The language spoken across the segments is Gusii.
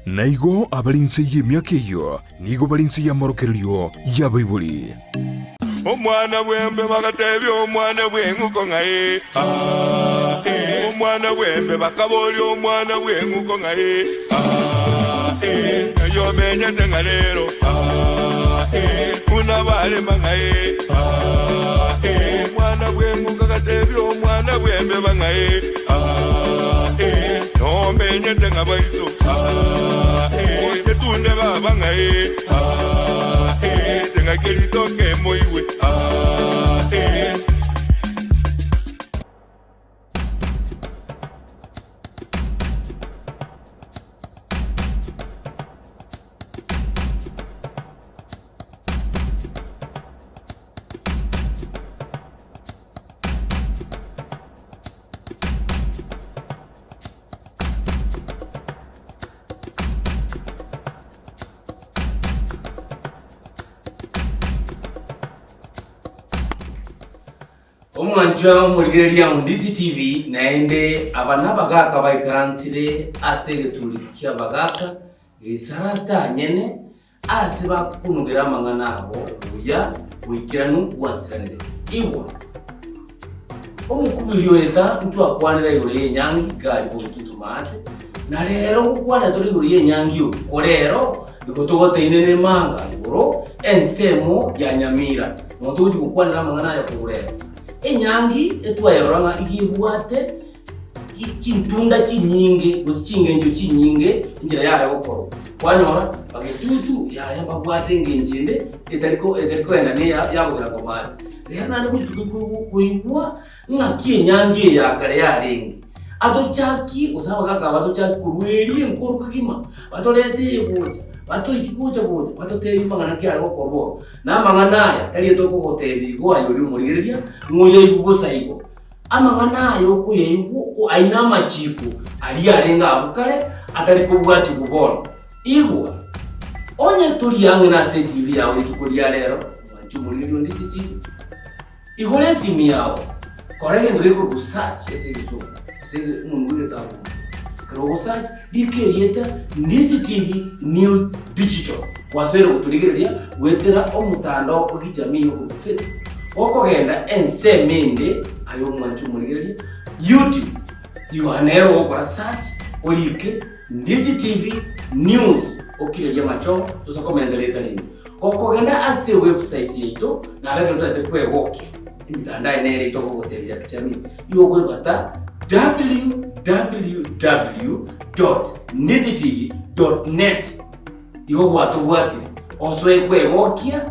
Na igo abare inse y'emiaka eyio nigo bare inse y'amorokererio y'abaibori. Omwana bw'embe bagatebia omwana bw'eng'uko ng'a ee, aa, ee. Omwana bw'embe bakaboria omwana bw'eng'uko ng'a ee, aa, ee. Ng'ai omenyete ng'a rero, aa, ee. Buna barema ng'a ee, aa, ee. Omwana bw'eng'uko agatebia omwana bw'embeba ng'a ee, aa, ee. Nomenyete ng'a baito, aa, ee. Oche tunde baba ng'a ee, aa, ee. Teng'aki ritoke emoigwe, aa, ee. Omwanchwa omorigereria o Ndizi TV naende aba nabagaaka baikaransire ase egeturi ki'abagaaka gesarata nyene ase bakonugera amang'ana abo buya boikeranu bwansiranire. Igwa! Omokubiri o eta ntwakwanera igoro y'enyangi gari bogetutu maate, na rero ngokwanera tore igoro y'enyangi oyo, ko rero igo togotenena emanga igoro ensemo ya Nyamira, nonya togochia gokwanera amang'ana aya korwa rero. Enyangi etwayerora ng'a iga ebwate chintunda chinyinge gose chingencho chinyinge enchera yare gokorwa. Kwanyora bagetutu yaya mbabwate engencho ende etari ko etari koenda na eya yabogera komanya. Rero naende gochi koigwa ng'aki enyangi eye ya kare yarenge, atochakie gose abagaka aba batochakie korwa eria enkoro kegima, batorete eye gocha, batoikie gocha gocha, batotebie amang'ana ki are gokorwa oro. Na amang'ana aya tari etokogotebia igo aye oria omorigereria, ng'a oyaigwe bosa igo. Amang'ana aya okoyaigwa ayio namachiiko aria arenge abwo kare atari kobwatigwa bono. Igwa, onye tori ang'e nase etibi yao rituko ria rero, mwanche omorigereria onde ase etibi. Igora esimi yao, kora egento gekorokwa search ase egesongo, ase omonwa bw'egetabu. Ekero ogosearch, rika erieta Ndisi TV News Digital. Gwasoire gotorigereria goetera omotandao o kijamii okorokwa Facebook. Gokogenda ensemo ende aye omwanche omorigereria, YouTube, igo nere ogokora search orike Ndisi TV News okirerie amachongo tosa komenta rieta rinde. Gokogenda ase ewebsite yaito nabo ekero totaete kwegokia emitandao eye nere tokogotebia ya kijamii igo okoibata www.ndisitv.net Igo gwatobwatire, osoe kwegokia,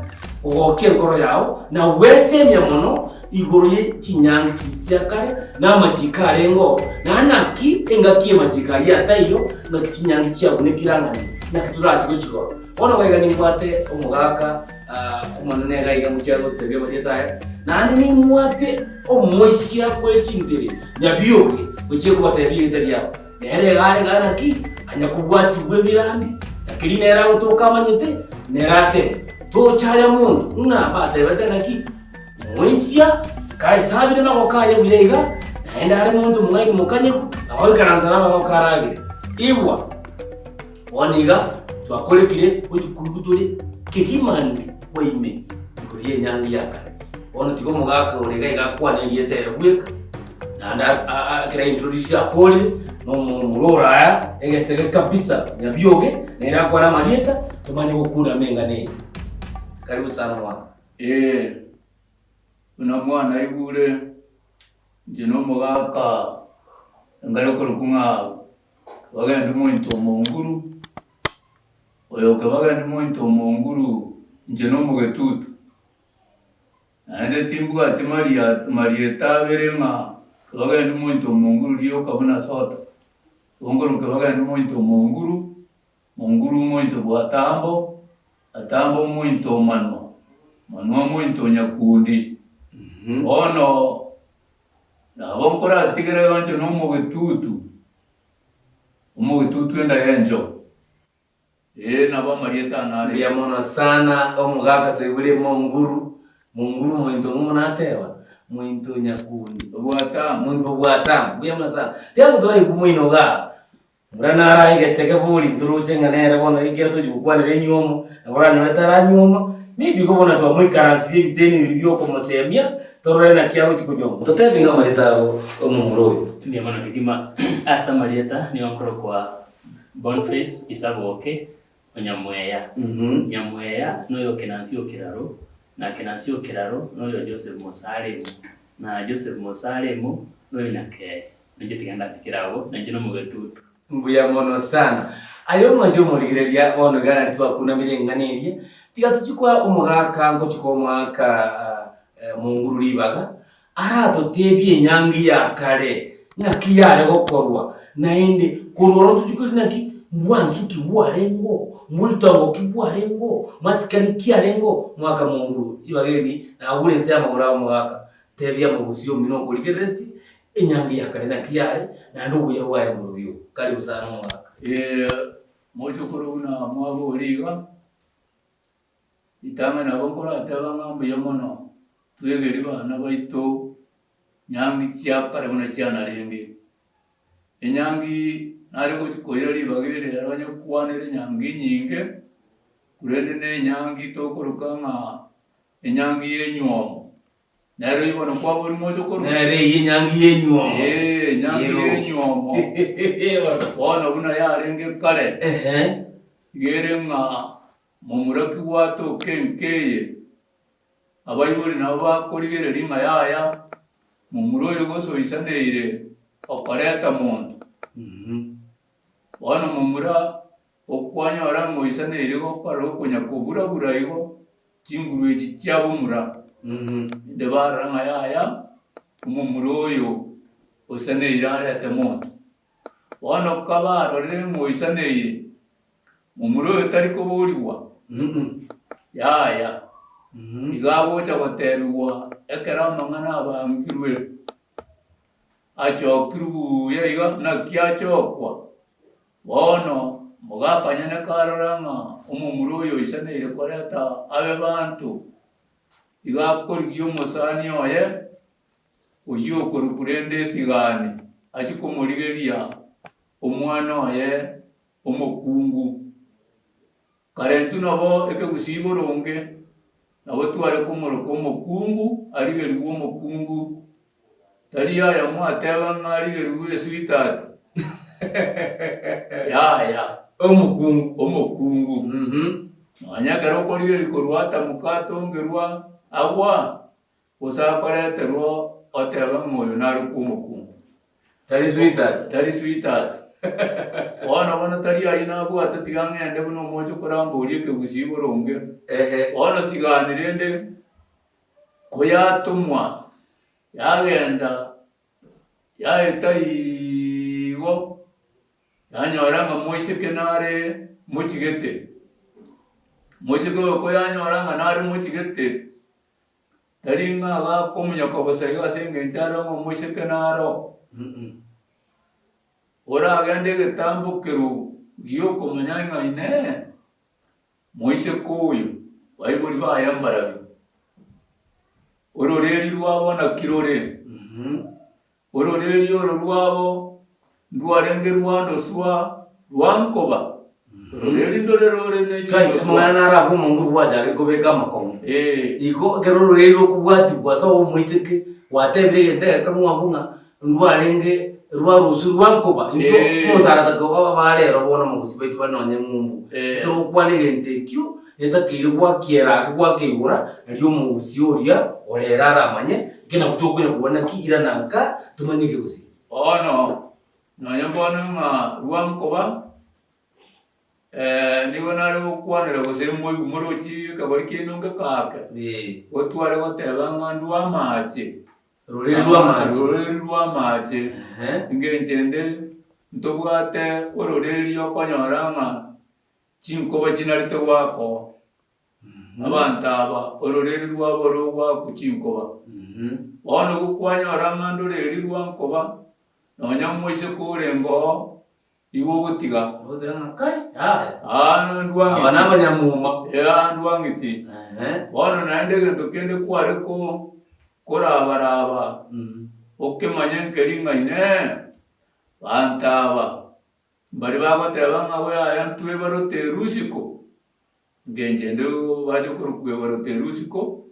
ogokia enkoro yao, na gwesemia mono igoro ye chinyangi chiria chia kare, na amachiko arenge oo, na naki engaki y'amachiko ayio ataiyo, ngaki chinyangi chiabunekire ang'ani, naki torache gochigora. Bono iga iga nimbwate omogaka omonene iga iga ngochia gotebia amarieta aye, naende nimbwate omoisia bwe chintere nyabioge gochia kobatebia erieta riabo. Nere iga are iga naki, anyakobwatigwa ebirandi, na keria nere agotoka amanyete, nere asete. Tochaya monto, ng'a batebete naki, Moisia kaesabire amaboko aye buya iga, naende are monto omong'aini mokanyeku, nabo agoikaransa namaboko aragere. Igwa, bono iga twakorekire gochia koigwa tore kegima ande kwa ime igoro y'enyangi ya kare. Bono tiga omogaka ore iga iga akwane erieta ere bweka. Naende ekero aintroducire akorire, na omomura ore aya egesege kabisa nyabioge, nere akwane amarieta, tomanye gokundama eng'ana eye. Karibu sana mwana. Ee, buna mwanaigure, inche nomogaka engare korokwa ng'a bagende omonto omonguru, oyo okebagende omonto omonguru, inche nomogetutu. Naende timbwati maria marieta abere ng'a kebagende omonto omonguru rioka buna sota. Igo nkorwa kebagende omonto omonguru, monguru omonto bwa atambo, atambo omonto o manwa, manwa omonto o nyakundi. Bono nabo nkoratigere iga inche na omogetutu, omogetutu enda y'enchogu. Ee, nabo amarieta ane are. Mbuya mono sana omogaka toigure monguru monguru mointo ng'o buna ateba mointo nyakundi Bwatamu. mointo bwatamu mbuya mono sana tiga toraigwe moino igaa. Mbura narae egesege bori ntoroche ng'a nere bono ekero tochi gokwanera enywomo, nabo oranyore taranyuoma, maybe igo bono twamoikaransirie ebiteni biria bia okomosemia, torore naki agochi konyuoma. Totebi ng'a amarieta ago omomura oyo. Mbuya mono kegima. Ase amarieta nigo nkorokwa Bonface Isaboke o Nyamweya. Nyamweya noyo o Kenansi o Keraro, na Kenansi o Keraro noyo o Joseph Mosaremo, na Joseph Mosaremo noyo Nyakeri. Nainche tiga ndatigere agwo, nainche nomogetutu. Mbuya mono sana. Aye omwanche omorigereria bono iga nari twakunamire eng'ana eria, tiga tochie koa omogaka ngochia komoaka monguru ribaga, aratotebie enyangi ya kare ng'aki yare gokorwa, naende korwa ororo tochie korina naki mbwansu ki bwarengeo, mboitongo ki bwarengeo, masikani ki arengeo, mwaka monguru ribaga eri nagure inse y'amagoro a omogaka, Tebia omogusii omino okorigerereti, enyangi ya kare naki yare, naende obuya bwaye mborobio. Karibu sana omogaka. Ee, mochokoro buna mwaboria iga, ritang'ani nabo nkorateba ng'a mbuya mono, twegerie bana baito nyangi chia kare buna chianarenge. Enyangi nare gochi koira ribaga ere ere onye kwanera enyangi enyinge, korende na enyangi tokoroka ng'a Enyangi y'enywomo. Nere oyio bono kwaboria mochokoro? Nere eyio enyangi y'enywomo. Ee, enyangi Ero. y'enywomo. Bono buna yarenge kare, Ehe. iga ere ng'a momura ki gwatoka enka eye, abaibori nabo bakorigereria ng'a yaya, momura oyo gose oisaneire okoreta monto. Bono momura Okwanyora ng'a oisaneire gokora okonya kobura-bura igo chinguru echi chia bomura, inde barora ng'a yaya, omomura oyo oisaneire arete monto. Bono kabarorire ng'a oisaneire, momura oyo tari koborigwa, yaya, iga agocha gotebigwa ekero amang'ana abangirwe, achokirwe buya iga, naki achokwa? Bono mogakanyane karora ng'a omomura oyo oisaneire koreta abe banto, iga akorigia omosani oye, oyio okorokwa rende esigani, achie komorigeria omwana oye omokungu. Kare intwe nabo ekegusii boronge, nabo tware komoroka omokungu, arigerigwe omokungu, tari yaya mwateba ng'a arigerigwe esweetheart, yaya, Omokungu. omokungu. Nonya ekero okorigereria korwa atamoka atongerwa agwa, gose akoreterwa otebe ng'a oyo narokwe omokungu. Tari sweetheart. Tari sweetheart. Bono bono tari ayio nabwate tiga ng'ende buna omoche koramboria ekegusii boronge. Ehe. Bono sigani rende koyatomwa yagenda yaeta igo yanyora ng'a moiseke nare mochigete. Moiseke oyo koyanyora ng'a nare mochigete. Tari ng'a agakomonyoka bosa igo ase engencho are ng'a omoiseke naro. Oragende egetambokero gi'okomanya ng'a Inee, moiseke oyo, baibori baye mbarabi? Ororeri rwabo naki rore? Ororeria oro rwabo ndwarenge rwandoswa rwa nkoba, ororeria ndore rore ne Kai, chindoswa. amang'ana naro abwo omonguru gwachakire kobeka amakong'u. Ee. Igo ekero ororeria rokobwatigwa ase omoiseke, gwatebire egento egekong'u abwo ng'a ndwarenge rwarusia rwa nkoba. Intwe Ee. omonto aratake oba rero bono omogusii baito bare nonye ng'umbu. Ee. Ekero ogokwana egento ekio, netakeire gwakiera ake gwakeigora, nario omogusii oria orere aramanye, Eke nabwo tokonya kobua naki irana nka tomanye ekegusii. Bono nonya bono ng'a rwankoba, nigo nare gokwanera gose moigwe morochi ekegori kiaino nkekaake, Ee. gotware goteba ng'a ndwe amache, Roreri rwa amache. Roreri rwa amache. Ehe. Engencho ende, ntobwate ororeri okonyora ng'a chinkoba chinarete goaka oo. Abanto aba ororeri rwabo rogwakwa chinkoba. Bono gokwanyora ng'a ndoreri rwa nkoba, nonya omoiseke orenge oo, igo ogotiga. Aa ndwa Aba nabanyamuma. Ee, aa ndwa ng'iti. Bono naende egento kende kware ko korabaraba, okemanye nkeri ng'a inee, banto aba. Mbaria bagoteba ng'a yaya ntwebarote erusiko, Engencho ende bache korokwa ebarote erusiko,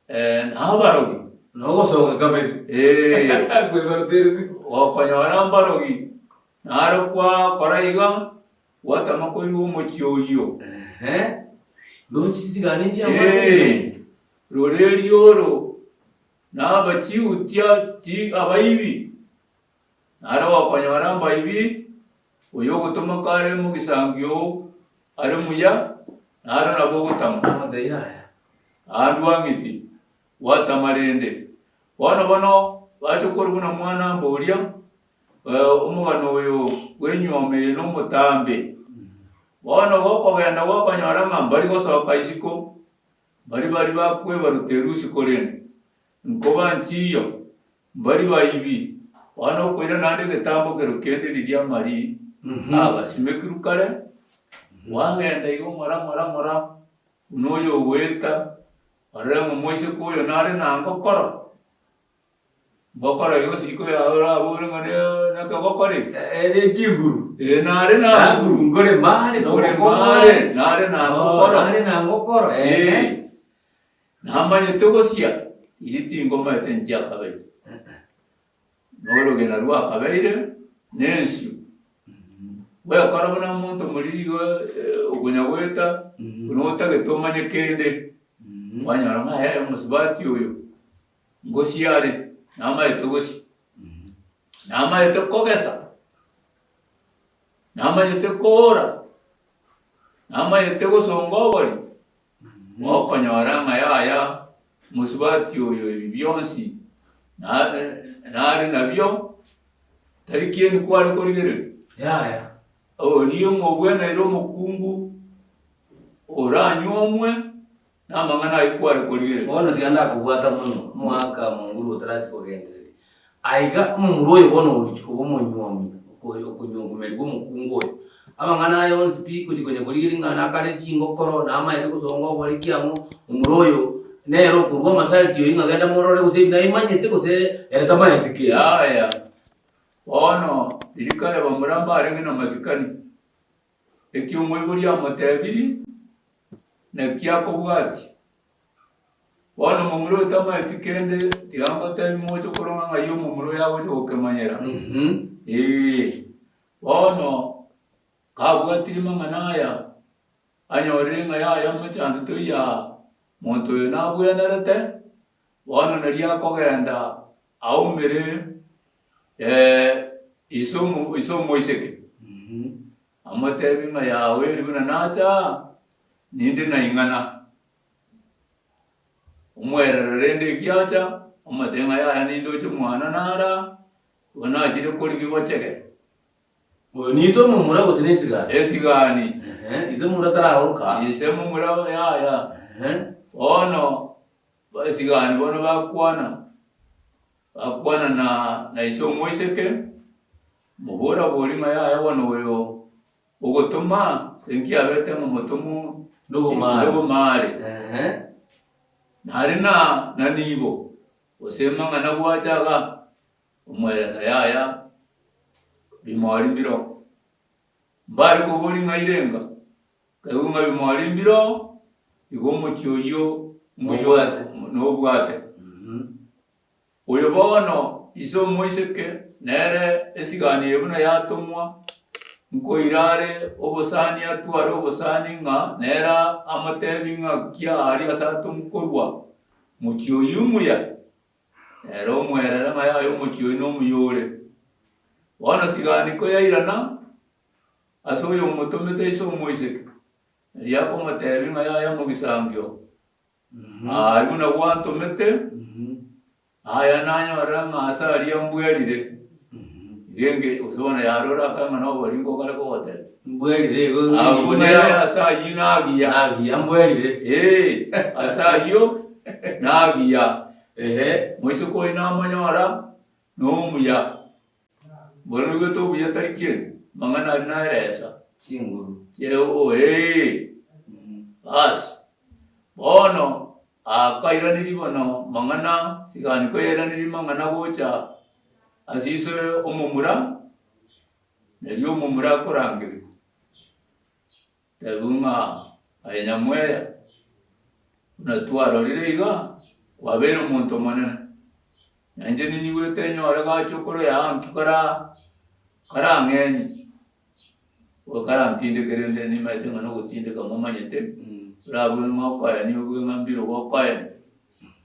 na abarogi. Nogosoka kabere. Ee. Kwebarote erusiko. Gokonyora mbarogi, naro kwakora iga, gwatama koigwa omochie oyio. Ehe. Ndoche chisigani chiamate. Ee. Roreria oro, na abachiutia chi abaibi, Naro gokonyora mbaibi, oyo ogotoma kare mogisangio oo are muya, naro nabo ogotama. Aandwa ng'iti, gwatama rende. Bono bono bache korwa buna mwana mboria, omogano oyo bw'enyuomo eye nomotambe. Bono gokogenda gokonyora ng'a mbari gosoka isiko, mbari baria bakwebaruta erusi korende nkoba nchiyo, Mbari baibi, bono okoira naende egetambo kero kende riria amari agasimekirwe kare, gwagenda igo ng'ora ng'ora ng'ora buna oyo ogoeta, orore ng'a omoiseke oyo nare na ngokoro, ngokoro igo gose iko yaye orabore ng'a nekegokoro eke. Ere chinguru. Ee nare na nguru nkorema are nkorema are, nare na ngokoro. Nare na ngokoro, ee. Namanyete gosia, riria tingomaete nchiakabeire, na orogena rwakabeire nensio. Gwekora buna omonto moriri igo okonya goeta, buna otagete omanye kende, kwanyora ng'a yaya omosubati oyo ngosia are, namaete gosia, namaete kogesa, namanyete koora, namaete gosonga obori. Mokonyora ng'a yaya mosubati oyo ebi bionsi nare nabio, tari kieni kware korigereria. Yaya. Oria omobweneire omokungu oranyuomwe, namang'ana ayio kware korigereria. Bono tiga ndakobwata mono, omogaka omonguru otarachia kogendereria. Aiga omomura oyo bono orichia koba omonywomi, okonywomerigwa omokungu oyo, amang'ana aya onsi pi gochia konya korigereria ng'a nakare chingokoro, namaete gosonga obori kiang'o, omomura oyo nere okorua amasarti oyio ng'a genda morore gose ebi naimanyete gose ere tamaeti kende. Yaya, bono riria kare bamura mbarenge namasikani, eki omoibori amotebirie, naki akobwatia. Bono omomura oyo tamaeti kende, tiga ngotebi moche korong'a ng'ai omomura oyo agocha gokemanyera. Ee, bono kabwatire mang'ana aya, anyorire ng'a yaya mochando toiyo aa, monto oyo nabwenerete, bono nario akogenda aumere ise omo ise omoiseke, amotebi ng'a yawe eri buna nacha aa, ninde naing'ana. Omwerero rende egiacha, omotebia ng'a yaya nindoche omwana nara, igo nachire korigia gochegera. Oyo nise omomura gose nesigani? Esigani. Ehe, ise momura taraoroka. Ise momura yaya. Ehe. Bono, esigani bono bakwana, bakwana na na ise omoiseke, mobora-bori ng'a yaya bono oyo Ogotoma, ase nkiabete ng'a omotomwa ndogomare, nare na nibo, gose mang'ana gwacha iga, omoeresa yaya, bimori mbiro. Mbare koboria ng'a irenga, nkaigwa ng'a bimori mbiro, igo omochie oyio nobwate. Oyo bono ise omoiseke nere esigani eye buna yatomwa, nkoira are obosani atware obosani ng'a nere amotebi ng'a ki aaria ase atomwa korwa mochie oyio omuya, nere omoerere ng'a yaya omochie oyio nomuya ore. Bono sigani koyairana ase oyo omotomete ise omoiseke, nario akomotebi ng'a yaya mogisangio, Aa, buna gwantomete, aya nanyora ng'a ase aria mbwerire, renge gose bono yarora aka ng'a noboringo okare kogotebia. Mbwerire igo Abwo nere ase ayio nagiya. Nagiya mbwerire. Ee, ase ayio nagiya. Ehe. Moiseke oyio namonyora, nomuya. Bono oigwete obuya tari kende, amang'ana aria naeresa. Chinguru. Ee, basi, bono akairaneria bono mang'ana, sigani koyairaneria mang'ana gocha ase ise omomura. Nario omomura akorangerigwa, Tebiwa ng'a aye nyamweya, buna twarorire iga, kwabeire omonto omonene, na inche ninyigwete enyore gacha okore aa nki kara karang'enye, goika karantindeke rende nimanyete ng'a nogotindeka momanyete, orabue ng'a okoenia obue ng'a mbirogo okoenia.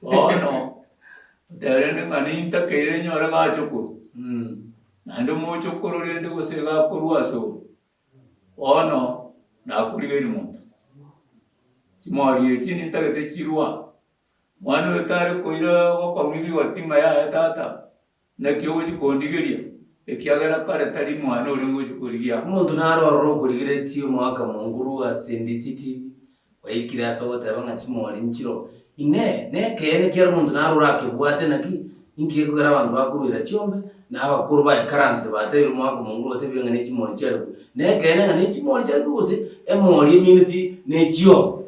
Bono, otebe rende ng'a nintakeire enyore gacha okorwa, naende omochokoro rende gose gakorwa asore. Bono nakorigeire monto, chimori echi nintagete chirwa, mwana oyo tare koira gokong'ia bigoti ng'a yaya tata, naki ogochia kondigeria, ekiagera kare tari mwana orenge gochia korigia. Omonto nare ororo okorigeretie omogaka monguru ase ndisiti, Oikire ase ogoteba ng'a chimori nchiro. Inee! Nekeene ki ere omonto naro orakebwate? Naki inki gekogera abanto bakoruera chiombe, na abakoro baikaranse batebire omogaka omonguru otebire ng'a nechimori chiarekwe? Nekeene ng'a nechimori chiarekwe gose emori emineti nechiombe?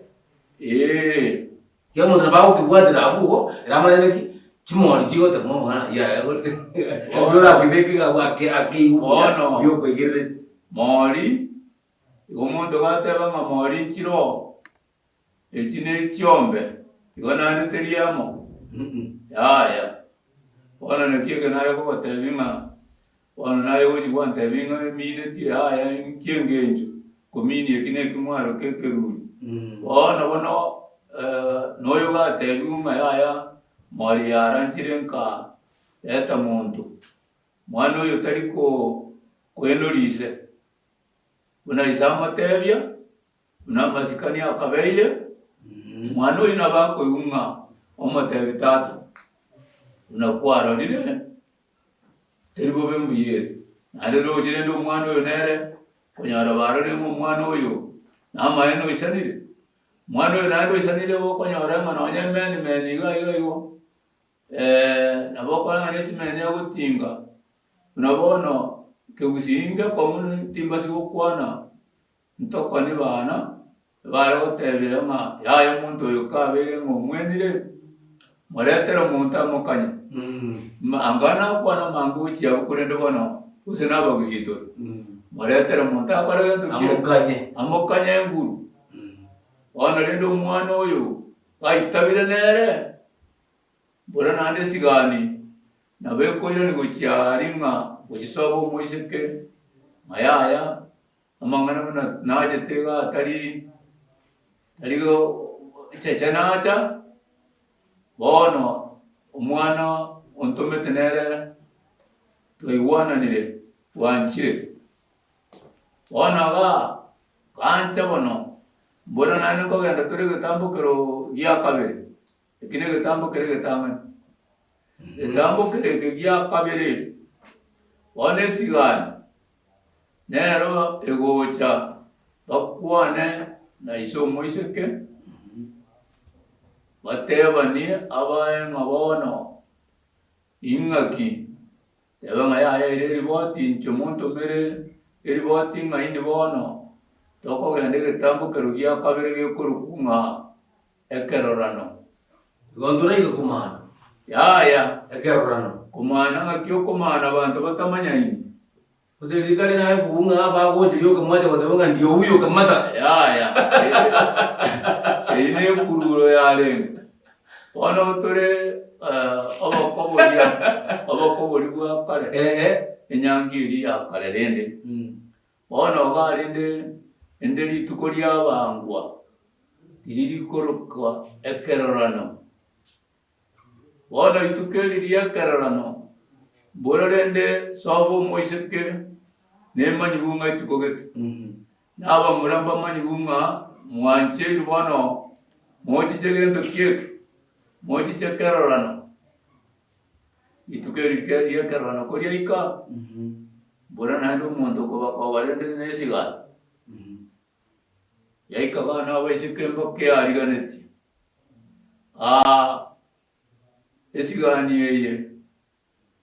Ee. Kera omonto nabo agokebwatera abwo igo, ere amanye naki chimori chigoteba amang'ana ayio aya gore oria orakebeke iga abwo ake akeigwe buya Bono. buya okoigereretie. Mori Igo omonto gateba ng'a mori nchire oo, echi ne chiombe, igo naende teri amo? Yaya. Bono naki eke nare kogotebia ng'a bono naye ogochia gwantebia ng'a eminetie yaya inki engencho kominia eki na eki mwaroka ekeruri. Bono bono noyo gatebiwu ng'a yaya mori yaranchire nka reta monto, mwana oyo tari ko koenoria ise. Buna ise amotebia, buna amasikani akabeire, omwana oyio nabo akoigwa ng'a omotebi tata, buna kwarorire, teri bobe mbuya ere. Naende roche rende omwana oyo nere, konyora barorire ng'a omwana oyo namaene oisanire. Omwana oyo naende oisanire gokonyora ng'a nonye emeni meni iga iga igo, nabo okora ng'a ne chimeni agotinga. Buna bono kegusii ngekong'u timbasi gokwana ntokoni bana bare gotebia ng'a yaya omonto oyo kabeire ng'a omwenire moretere omonto amokanye. Anga nakwana amange gochia abwo korende bono gose nabagusii tore moretere omonto akore gento ki? Amokanye. Amokanye enguru. Bono rende omwana oyo gaitabire nere. Mbora naende esigani nabo ekoirani gochia aria ng'a gochisoba omoiseke, ng'a yaya, amang'ana buna nachete iga atari tari cheche nacha, bono omwana ontomete nere twaigwananire bwanchire. Bono igaa gancha bono, mbora naende nkogenda tore egetambokero gia kabere. Eki negetambo kere egetang'ani. Egetambo kere eke gia kabere, bono esigani nero egocha bakwane na ise omoiseke, batebanie abae ng'a bono ing'aki, teba ng'a yaya ere eriboti inche montomere eriboti ng'a indi bono tokogenda egetambo kero gia kabere gekorokwa ng'a Ekerorano. Igo ntoraige komana. Yaya. Ekerorano. Komana ng'aki okomana abanto batamanyaini. Gose rikari naye buu ng'a bagocha rioka mwacha goteba ng'a ndio huyo kamata. Yaya. Eyio nekururo yarenge. Bono tore obokoboria obokoboria bwa kare. Ehe. Enyangi eria ya kare rende. Bono iga rende inde rituko ri'abangwa riria rikorokwa ekerorano. Bono rituko eri ri'ekerorano, mboro rende sobo omoiseke nemanyigwe ng'a ituko gete, na abamura mbamanyigwe ng'a mwancheirwe bono mochiche gento ki eke? Mochiche kerorano. Rituko eri ri'ekerorano koriaika, Mbora naende omonto okobakoba rende nesigara, yaika abana abaiseke mbakeariganetie. Aa, esigani eye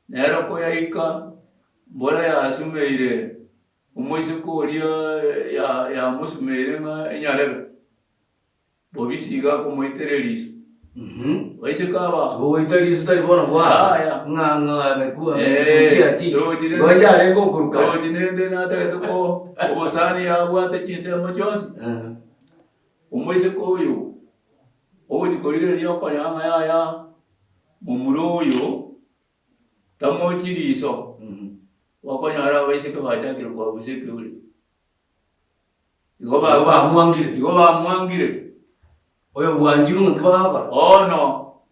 nero koyaika, mbora yasumeire omoiseke oria ya yamosumeire ng'a enyarebe, bobisi iga akomoitera eriso. Abaiseke aba. Gogoita riso tari bono bwasa. Yaya. Ng'a ng'a amekua Eh, amekuchia chi. rochi rende- Gocha arenge okoruka. Rochi nende natagete ko obosani yabwate chinsemo chionsi. Omoiseke oyo ogochi korigereria okonyora ng'a yaya momura oyo tamochi riso, okonyora abaiseke bachakire koabusa ekeore. Igo Igo bamwangire. Igo bamwangire. Oyo bwanchire ng'aki bagokora? Bono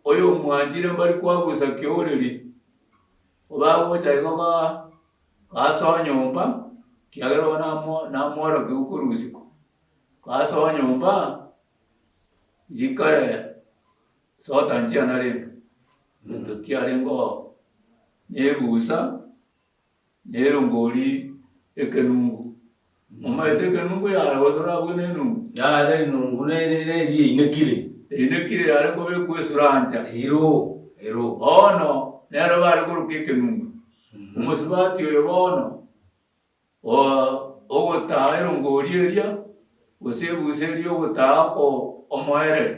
oyo omwanchire mbari koabusa keoreri, bagocha igo ba basoa nyomba, kiagera bono namo namworokiwu korwa isiko. Basoa nyomba, rikare soda nchiana rende, gento kiarenge oo, na ebusa. Nerongori ekenungu. Omanyete ekenungu yare gose orabue nenungu? Yare rinungu neri einekire. Einekire yare kobekwa esurancha. Ero, ero. Bono nero bare koroka ekenungu. Omosubati oyo bono ogotaa erongori eria gose ebusa eria ogotaa omoereri,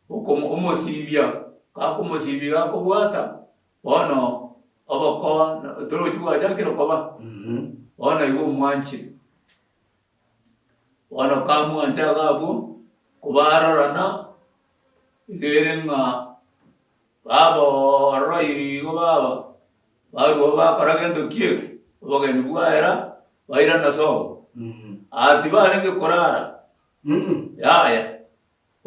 omosibia, gakomosibia gakobwata Bono oboko torochi bwachakire koba, bono igo omwanchire. Bono kamwancha iga abwo, kobarorana, iga ere ng'a baba ororo igo baba, barwa bakora gento ki eke, obogeni bwaera, bairana sobo. Aa tibarenge korara, yaya.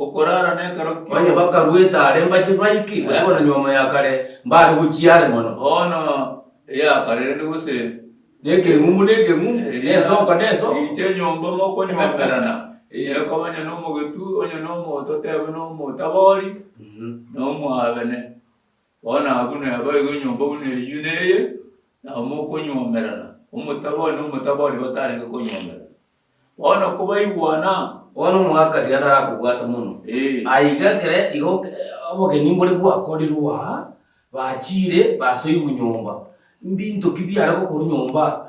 Okorara nekero kio. Onye bakaruete are mbache baike, gose bono nyuomo ya kare mbare gochia are mono. Bono eya kare rende gose. Nekeng'umbu nekeng'umbu, nensoko nensoko. Riche enyomba mokonyuomerana, ekoba onye nomogetu, onye nomototebe nomotabori, nomwabene. Bono abwo neba igo enyomba buna eyio neye, nabo mokonyuomerana. Omotabori nomotabori batarenge konyuomerana. Bono kobaigwana. Bono omogaka tiga tarakobwata mono. Ee. Aiga ekere igo obogeni mbore bwakorirwe aa, bachiire basoigwe nyomba. Mbinto ki biare gokorwa nyomba?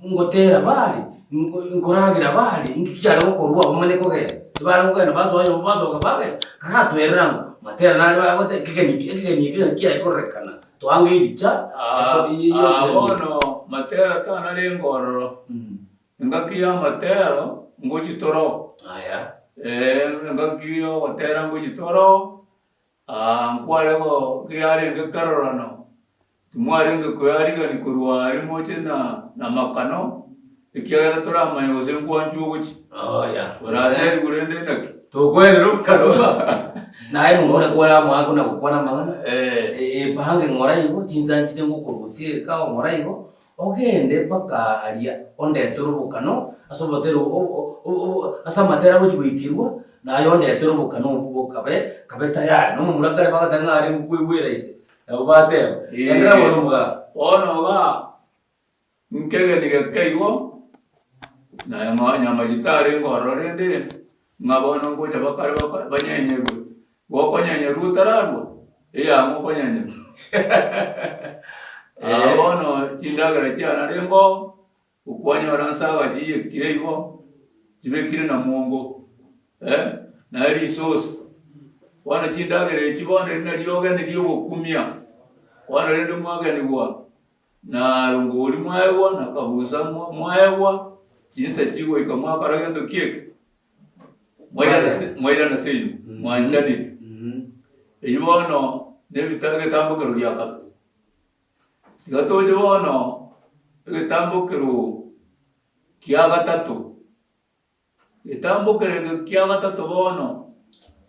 Ngotera bare, nkoragera bare, inki kiare gokorwa bamanye kogenda? Tibare kogenda basoa nyomba basoka bagenda, karatwerera ng'o matera nare bagote ekegeni ekegeni eke ng'aki kiaye kororekana, toange ebicha Aa, bono matera tanarenge ororo. Engaki y'amatero ngochie toro. Aya. Ee, engaki y'ogotera ngochie toro, aa nkware go kiarenge kerorano, timwarenge koyarigani korwa aria moche na namakano, ekiagera toramanye gose nkwanchwa ogochia. Oya. Oraserigwe rende naki? Tokwerera okarua. Naye momura kware amo na gokwana amang'ana. Eh. Epange ng'ora igo, chinsa nchire ngokorusia egekao ng'ora igo, Ogende mpaka aria, ondetere obokano ase obotero ase amatera agochia goikerwa, naye ondetere obokano obwo kabe kabe tayari. Na omomura kare bagateba ng'a arenge koigwera inse, nabo bateba, Genderera bono omogaka. Bono iga nkegeni geke igo, na nyama chitarenge ororo rende, ng'a bono ngocha bakare banyenyerwe. Gokonyenyerwa otararwa, eyang'o okonyenyerwa. Aa bono chindagera chiane arenge oo, okwanyora nsaga chiyekire igo, chibekire na mwongo, eh, naye risosa. Bono chindagera echi bono eri nario ogeni riogokumia, bono rende mwagenigwa na rongori mwaegwa na kabusa mwaegwa, chinsa chigoika mwakora gento ki eke? Mwairana seino, mwanchanire. Eyio bono nebita egetambokero gia kabere. Tiga toche bono egetambokero kia gatato. Egetambokero eke kia gatato bono.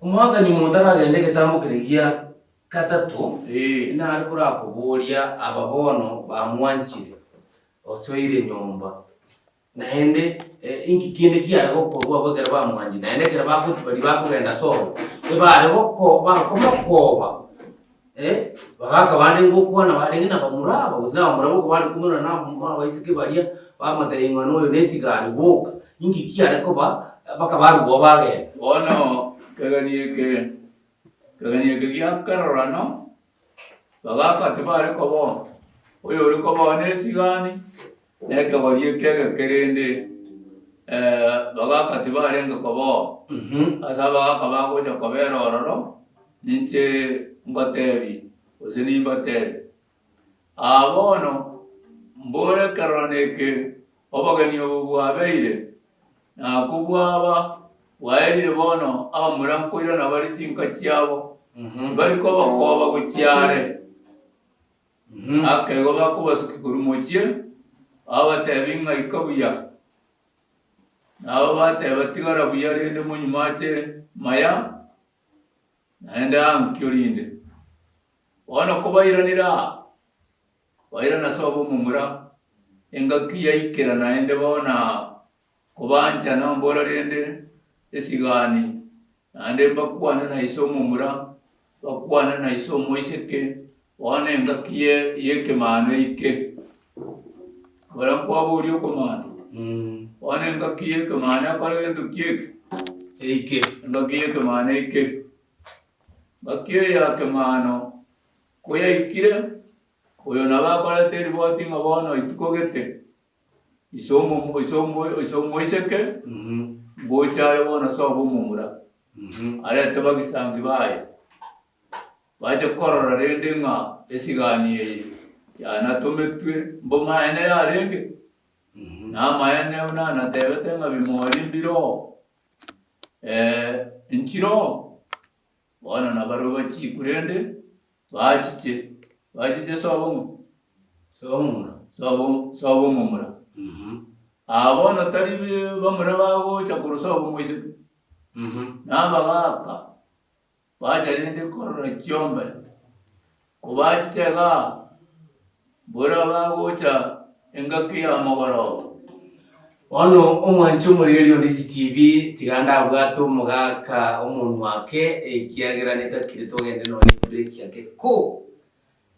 Omwaka nyuma otaragenda egetambokero gia gatato, nare korakoboria aba bono bamwanchire, osoire nyomba. Naende inki kende kiare gokorwa abwo ekero bamwanchire? Naende ekero bagochi baria bakogenda sobo, ebare goko bakomokoba eh, bagaka bande ngokwana barenge na bamura aba, gose na bamura boka bare komonana na abaiseke baria, bamotebia ng'a noyo na esigari boka, inki kiare koba mpaka barwa bagenda. Bono kegeni eke, kegeni eke giakerorano, bagaka tibare koboa, oyore koboa na esigani. Nekegori eke egeke rende bagaka tibarenge koba oo, ase abagaka bagocha kobera ororo. Ninche ngoteebie, gose nimbateebie, Aa bono mbore ekerorano eke obogeni obo bwabeire, nakwo bwaba bwaerire bono abamura nkoirana bare chinka chiabo, tibari kobakoba gochia are. Ake igo bakobasukia korwa mochie, babateebie ng'a ika buya. Nabo bateba, Tigara buya rende monywe mache maya, naende ankio rinde. Bono kobairanire aa, bairana ase obomomura, engaki yaikera naende bono aa, kobanchana mbora rende esigani, naende mbakwane na ise omomura, bakwane na ise omoiseke, bono engaki y'ekemano eike. Mbora nkwaboria okomana, bono engaki y'ekemano ekore gento ki eke? Eike. Engaki y'ekemano eike. Engaki eye ya kemano koyaikire, oyo nabo akorete eriboti ng'a bono ituko gete, Ise omomo ise omo ise omoiseke ngocha are bono sobo omomura, arete bagisangi baye, bache korora rende ng'a esigani eye yanatometwe mbomaene yarenge, na amaene buna natebete ng'a bimori mbire oo, nchire oo, bono nabarabwo bachikwe rende bachiche, bachiche sobo ng'o? Sobo omomura. Sobo sobo omomura. Aa bono tari bamura bagocha korwa sobo omoiseke, na abagaaka bacha rende korora chiombe, kobachiche igaa, mbora bagocha engaki ya mogoroba. Bono omwanche omorigereria o Ndizi TV, tiga ndabwate omogaka omonwa ake, ekiagera netakire togende nonye ebreak ake ko.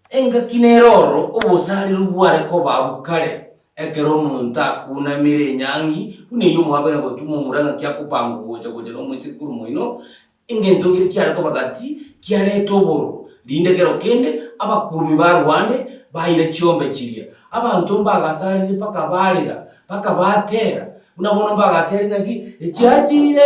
Engaki nere oro obosariru bware koba abwo kare, ekero omonto akunamire enyangi buna eyio omwabere gotuma omura ng'aki akobangwa gocha gocha nomoiseke korwa moino, engento nkere kiare koba gati kiareta obororo. Rinde kero kende abakurumi barwane baira chiombe chiria. Abanto mbagasarire mpaka barera, mpaka batera, Buna bono mbagateebie naki, Echiachire,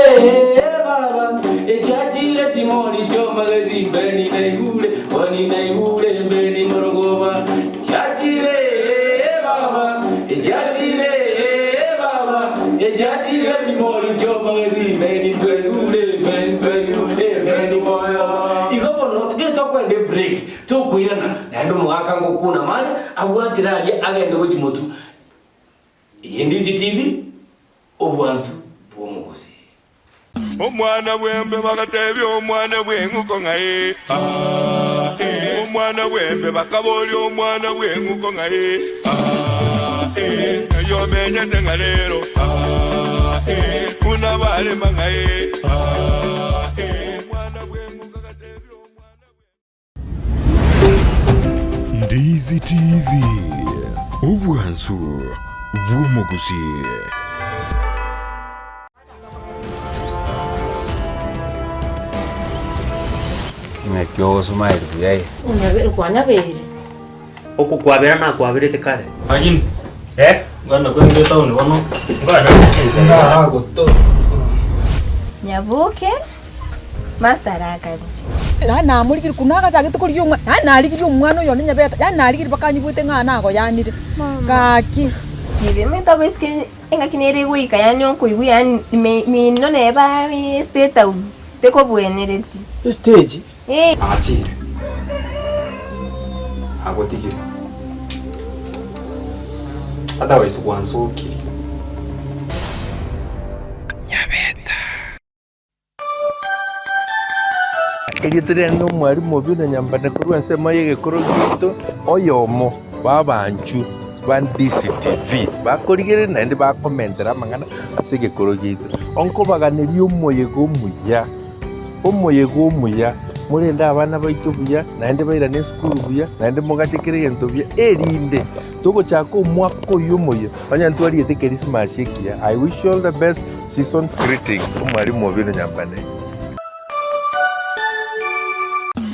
baba, echiachire chimori chi'omogesi, mbeni naigure, boni naigure, mbeni morogoba. Echiachire, baba, echiachire, baba, echiachire chimori chi'omogesi, mbeni twaigure, mbeni twaigure, mbeni moyo. Igo bono tikeri tokoenda ebreak, tokoirana, naende omogaka ngokuna mare, abwatire aria agende gochia motwe. Eye Ndizi TV, obwansu bw'omogusii. Omwana bw'embe bagatebia omwana bw'eng'uko ng'a ee, aa, ee. Omwana bw'embe bakaboria omwana bw'eng'uko ng'a ee, aa, ee. Ng'ai omenyete ng'a rero, aa, ee. Buna barema ng'a ee, aa, ee. Omwana bw'eng'uko agatebia omwana bw'eng'uko. Ndizi TV, obwansu bw'omogusii. Ng'aki ogosoma buya iga. Onyabeire kwanyabeire. Okokwabera nakwaberete kare. Lakini eh ngana kwende town bono ngana Nyaboke, Master arakari. Yaani namorigereria korwa nagachagete korigia omwana, yaani narigirie omwana oyo one nyabeta, yaani narigirie mpaka anyigwete ng'a nagoyanire, gaki. Kiremete abaiseke engaki nere egoika yaani okoigwa yaani me mino neba state house tekobwenereti. Estage? Eh. Achire. Agotigire. Otherwise gwansokirie. Erieta riane nomwalimu Obinna Nyambane korwa ensemo y'egekoro giaito, oyomo bw'abanchu ba DCTV bakorigereria naende bakomentera amang'ana ase egekoro giaito. Onkobaganeria omoyega omuya, omoyega omuya, morende abana baito buya, naende bairane esukuru buya, naende mogache kera egento buya, erinde togochaka omwaka oyio omoyia, onye ntwariete Kerisimasi ekiya. I wish you all the best, season's greetings, Omwalimu Obinna Nyambane.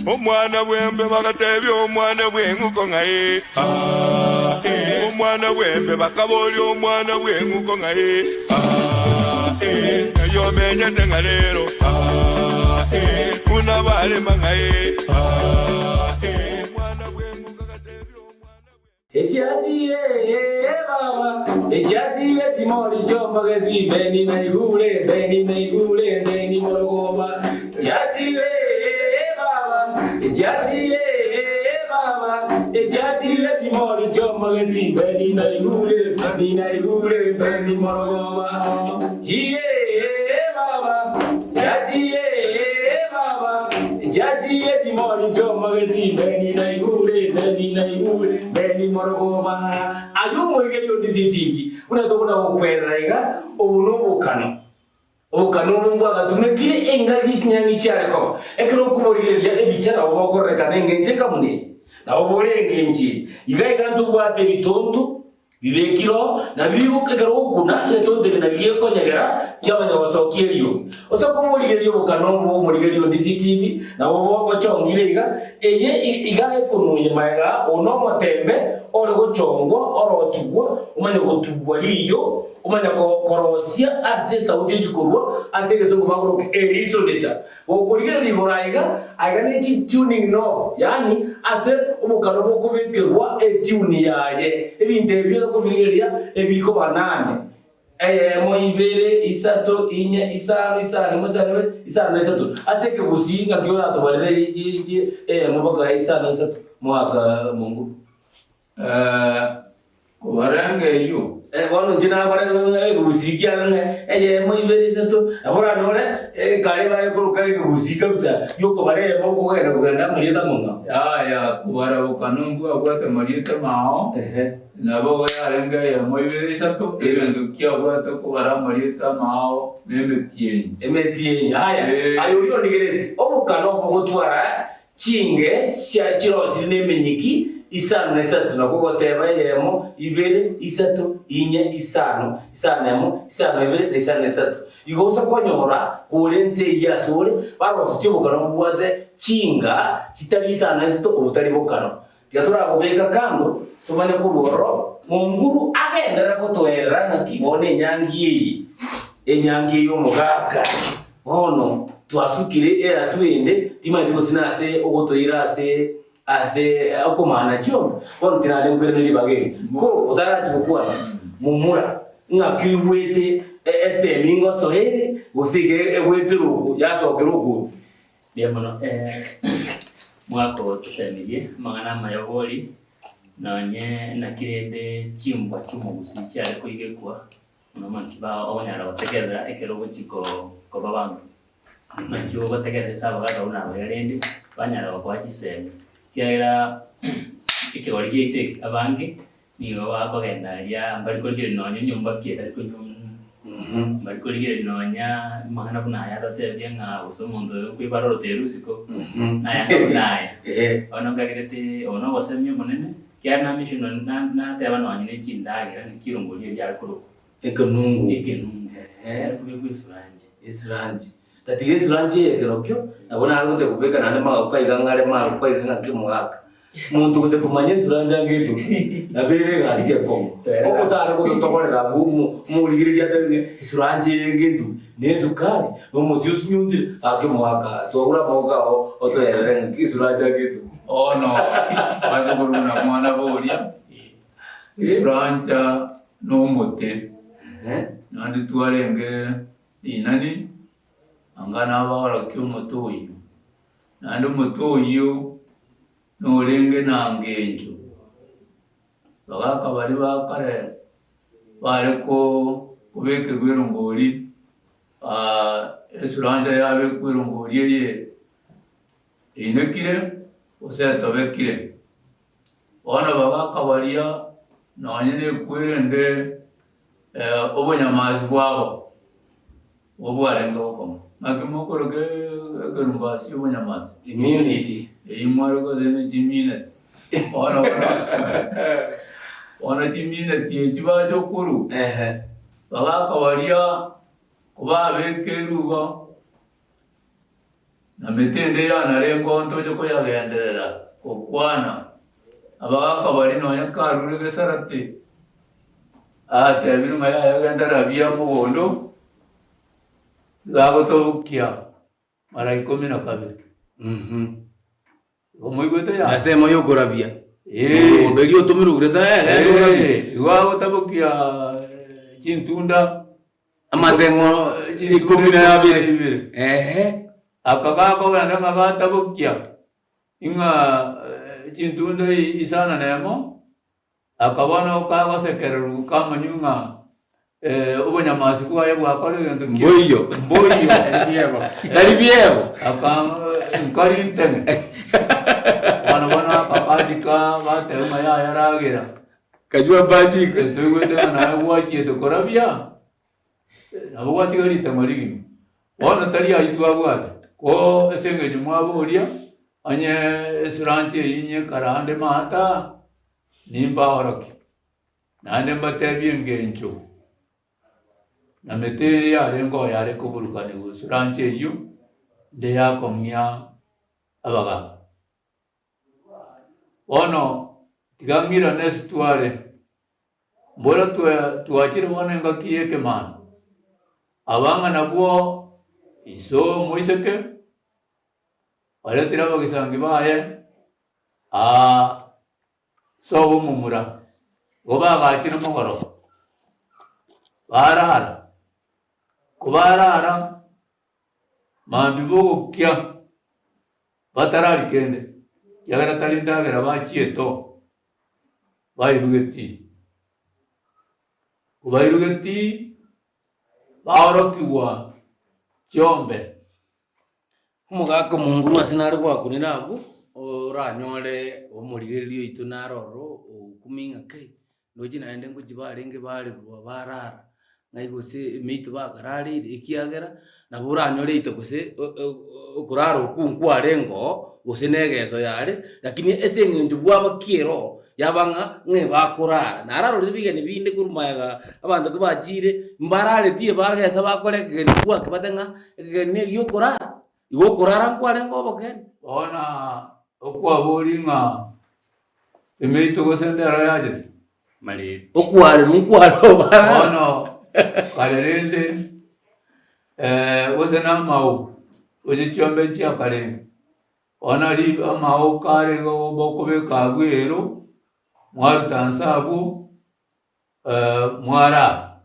Omwana bw'embe bagatebia omwana bw'eng'uko ng'a ee, aa, ee. Omwana bw'embe bakaboria omwana bw'eng'uko ng'a ee, aa, ee. Ng'ai omenyete ng'a rero, aa, ee. buna barema ng'a ee, ah, ee. Omwana bw'eng'uko agatebia omwana Echiachiire, baba, echiachiire chimori chi'omogesi, Beni naigure, Beni naigure, Beni morogoba. Echiachiire, baba, echiachiire, baba, echiachiire chimori chi'omogesi, Beni naigure, Beni naigure, Beni morogoba. Chiye, baba, chiachiire, baba, echiachiire chimori chi'omogesi, Beni naigure, Beni naigure, Beni morogoba. Aye omorigereria o DCTV, buna tokona gokwerera iga, obo nobokano. Obokano obo mbwagatumekire engaki chinyang'i chiare koba. Ekero okoborigereria ebicha nabo bokororekana engencho ekamuna eye. Nabo bore engencho eye. Iga iga ntobwate ebitonto bibekire oo, na bigo ekero ogokuna egetonto eke naki gekonyegera kiamanya gosokia eriogi. Ase okoborigereria obokano obo omorigereria o DCTV nabo bochongire iga, eye iga ekonuye magega oo nomotembe ore gochongwa orosigwa omanye gotubwa riiyo omanye korosia ase esauti echi korwa ase egesongo bakoroka erisoneta. Gokorigereria igoro aiga, aiga ne chi tuning knob, yaani ase obokano bokobekerwa etune yaye. Ebinto ebi bionsi okobirigereria ebikoba nane, eyemo, ibere, isato, inye, isano, isano emo, isano ibere, isano na isato. Ase ekegusii ng'aki oratobarere chi chi eyemo mpaka isano na isato mwaka mongo. Kobarenge eyio. Bono inche nabare ekegusii kiane ng'a eyemo, ibere, isato, nabo oranyore ekare bare koroka ekegusii kabisa giokobara eyemo okogenda kogenda amarieta amang'ao. Yaya, kobara bokano mbwabwate amarieta amao, nabo igo yarenge eyemo, ibere, isato, egento kiabwate kobara amarieta amao nemetienyi. Emetienyi, haya, aye oria ondigeretie, obokano obo bogotwara Chinge chia chirosire nemenyiki isano na isato, nakwo goteba eyemo, ibere, isato, inye, isano, isano emo, isano ibere, na isano isato. Igo gose konyora kore ense eyio asore, barosetie obokano bobwate chinga chitari isano na isato obotari bokano. Tiga torabobeka kando, tomanye korwa ororo, Monguru agenderere gotoerera ng'aki bono enyangi eye, enyangi eye y'omogaka. Bono twasukire eratwe ende, timanyeti gose nase ogotoira ase ase okomana chiombe. Bono tirare nkwerane ribaga eri. Ko otarachia gokwana, momura, ng'aki oigwete esemi ngosoa ere, gose iga egwetera oko yasokera oko. Mbuya mono mwaka oyo tosemirie amang'ana amaya bori, nonye naki rende chimbwa chi'omogusii chiare koigekwa Mono naki okonyara gotegerera ekero ogochia koba abanto, naki ogotegerera ase abagaka buna abaria rende banyara gokoa chisemi, ekiagera ekegori giaito eke abange nigo bakogenda aria mbari korigereria nonya nyomba ki etari konywa mbari korigereria nonya amang'ana buna aya atotebie ng'a gose omonto oyo nkoibara oroteru isiko, nayanga buna aya. Bono nkagerete obo na obosemia obonene. Ekiagera namechwe nateba nonya ne chindagera naki erongori eria yare korokwa. Ekenungu. Ekenungu. Yare kobekwa esuranji. Esuranji. Tatiga esuranji eye ekerokio, nabo nare gocha kobeka naende magoko aiga ng'are magoko aiga ng'aki omogaka. Monto ogocha komanya esuranji ange etoki, nabo ere egasi ekong'u. Otare gototogorera abwo omo omorigereria atebe ng'a esuranji eye enge entuki, na esukari, na omosie osunyuntire, gaki omogaka twagure amagoko ao otoerere ng'aki esuranji ange etoki. Bono bache korwa buna mwana boria, esurancha nomote, naende twarenge rinani, anga nabaorokia omote oyio. Naende omote oyio norenge na ngencho, bagaka baria ba kare bare kobekerwa erongori, esurancha yabekwa erongori eye. Einekire, gose etobekire. Bono bagakabaria nonye nekwerende obonyamasi bwabo obwarenge gokong'a. Naki mokoroka ekerumbasi obonyamasi? Immunity. Eyio mware gose ne chimineti. Bono bono bono chimineti echi bacha okorwa, bagakabaria kobabekerwe igo. Na mete ende yanarenge ontoche koyagenderera gokwana, abagaaka baria nonya nkarure gesarate, atebire ng'a yaya genda rabia mogondo, iga agotobokia mara ikomi na kabere. Igo moigwete yaya? Ensemo ya okorabia. Ee. Mogondo eria otomirwe gose eh, genda orabie. Igo agotabokia chintunda Amateng'o ikomi na abere. Ehe. Aka gakogenda ng'a gatabokia ing'a chintunda isano na emo, aka bono kagosekererwa kamanywa ng'a obonyamasi bwaye bwakora egento ki? Mboiyo. Mboiyo. Tari biebo. Tari biebo. Aka nkari nteme. Bono bono aka bachika bateba ng'a yaya ragera. Kanywa mbachika. Toigwete ng'a naye gwachiete korabia, nabo gwatiga ritang'wa rigima. Bono tari ayio twabwate, ko ase eng'encho mwaboria, onye esuranti eyio inyekare ande maata, nimbaorokie. Naende mbatebie engencho, na mete eye yarenge oo yare koburukanigwa esuranti eyio, nde yakong'ia abagaaka. Bono tiga ng'irane ase tware, mbora twachire bono engaki y'ekemambia, aba ng'a nabwo iso omoiseke, oretire abagisangi baye sobo omomura, igo bagachire mogoroba, barara, kobarara, mambia bogokia. Batarari kende, ekiagera tari ndagera bachiete oo, bairugetie. Kobairugetie, baorokigwa chiombe. Omogaka omonguru ase nare gwakunire abwo, oranyore omorigereria oito nare ororo okumia ng'a kai, ndoche naende ngochia barenge barerwa barara, ng'ai gose emeito bakarareire ekiagera nabo oranyore eito gose okorara okwo nkwarenge oo, gose na egeso yare, lakini ase eng'encho bwaba ki ero, yaba ng'a ng'a ebakorara. Nararorire bigeni binde korwa magega abanto kibachire, mbararetie bagesa bakore ekegeni gwakebate ng'a ekegeni na egiokorara, igo okorara nkwarenge obokene. Bono okwaboria ng'a Emeito gose ndero yachete? Mareti. Okwarerwa nkwareo barara. Bono kare rende gose na amao, gose chiombe chiakarenge, bono ri amao kare igo bokobeka abwo ero, mwaruta nse abwo mwarara.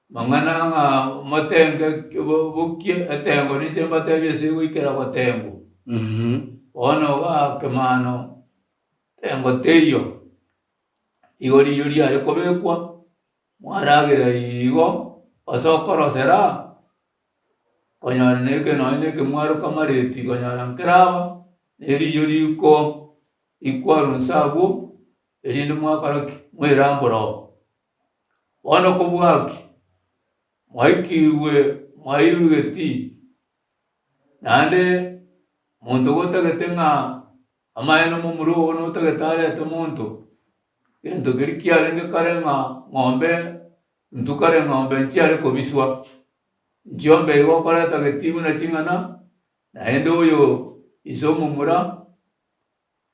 Mang'ana ng'a motenge bokie etengo ninche mbatebie ase goikera gotengwa. Bono igaa kemano tengo teiyo, igo riyo riare kobekwa, mwaragera igo, ase okorosera, konyora na eke nonye na ekemwaro kamareti konyora nkeraba, na eriyo riko rikwarwa inse abwo, erinde mwakora ki? Mwerambora oo. Bono kobwaki, mwaikigwe mwairwe getii, naende monto gotagete ng'a amaene omomura oo notagete arete monto, gento keria kiarenge kare ng'a ng'ombe intwe kare ng'ombe nchiare kobiswa, nchiombe igo okoreta getii buna ching'ana, naende oyo ise omomura.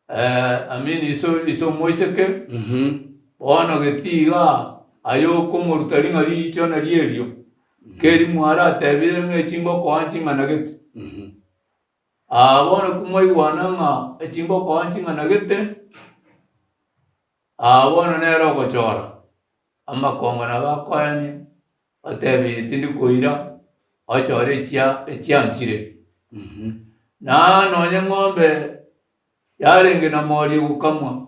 I mean iso iso omoiseke, bono getii igaa aye okomoruta ring'a riicho nario erio, keri mwaratebire ng'a echi ngokoa nching'ana gete. Aa bono komwaigwana ng'a echi ngokoa nching'ana gete, aa bono nere ogochora, amakongo nabo akoenia, otebe eye tindi koira, ochore echia echianchire. Na nonye eng'ombe yarenge na moria egokamwa,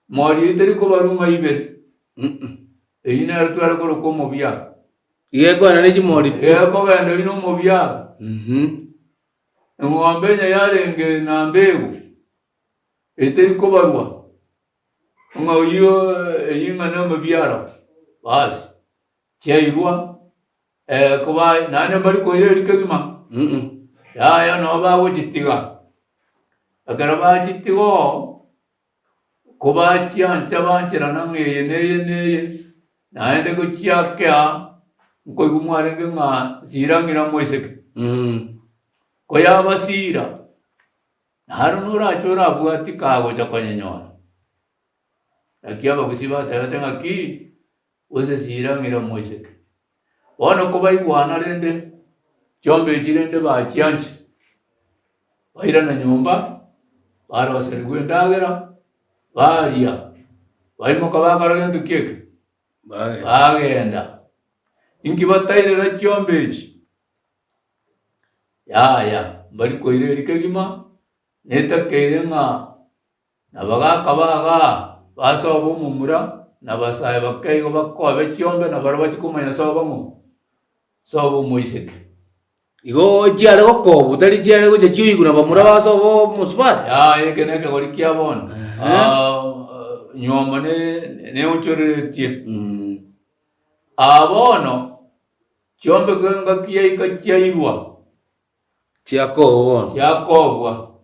moria eyio teri kobarwa ng'a ibere, eyio nero tware koroka omobiaro. Iga ekogenda ne chimori pi. Ekogenda oyio na omobiaro. Eng'ombe onye yarenge na mbegu, eteri kobarwa ng'a oyio eyio ng'a nomobiaro, basi chiairwa koba naende mbari koira erio kegima, yaya nabo bagochitiga. Ekero bachitiga oo, kobachiancha bancherana ng'a eye na eye na eye, naende gochiakea nkoigwa mwarenge ng'a sira ng'ina moiseke. Koyabasira, naro norache orabwati kagocha konyenyora. Naki abagusii batebete ng'aki, Gose sira ng'ira moiseke. Bono kobaigwana rende, Chiombe echi rende bachianchire, bairana nyomba, baroserigwa endagera, baria, baimoka bakora gento ki eke? Bagenda. Inki batairera chiombe echi? Yaya, mbari koira eria kegima, netakeire ng'a nabagaka bagaa basobe omomura, na abasae bake igo bakobe chiombe nabarabwo bachie komanya sobo ng'o? Sobo omoiseke. Igo chiare gokobwa tari chiare gocha chioigwa na bamura ba sobo omosubati. Yaya eke nekegori kia bono. Nyuomo ne neonchoreretie. Aa bono chiombe engaki yaika chiairwa. Chiakobwa bono. Chiakobwa.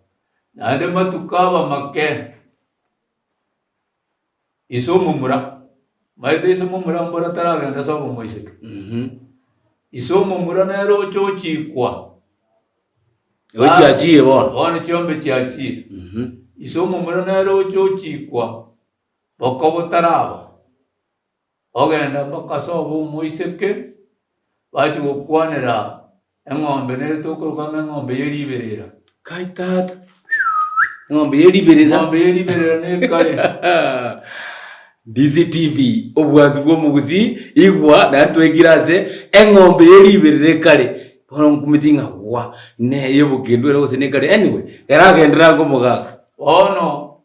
Naende matuko aba make. Ise omomura, maete ise omomura mbora taragenda ase obomoiseke. Ise omomura nere ocha ochikwa. Igo chiachire bono. Bono chiombe chiachire. Ise omomura nere ocha ochikwa boko botaraba, ogenda mpaka ase obomoiseke, bachia gokwanera Eng'ombe nere tokoroka ng'a eng'ombe ye riberera. Kai tata, eng'ombe ye riberera. Eng'ombe ye riberera nekare. DCTV, obwansu bwa omogusii, igwa naende twaikire ase eng'ombe ye riberera ekare. Bono nkumeti ng'a gwa, ne ey'obokendu ere gose nekare anyway, eragenderere ango omogaka. Bono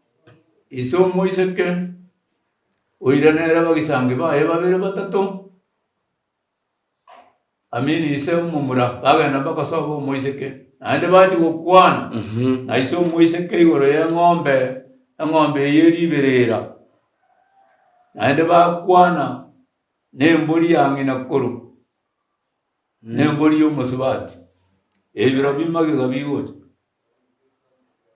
ise omoiseke oiranere abagisangi baye babere batato. Amini ise omomura, bagenda mpaka sobo omoiseke, naende bachia gokwana na ise omoiseke igoro y'eng'ombe, eng'ombe eyio eriberera. Naende bakwana nembori ya ng'ina koro, nembori y'omosubati, ebiro bimagega bigocha.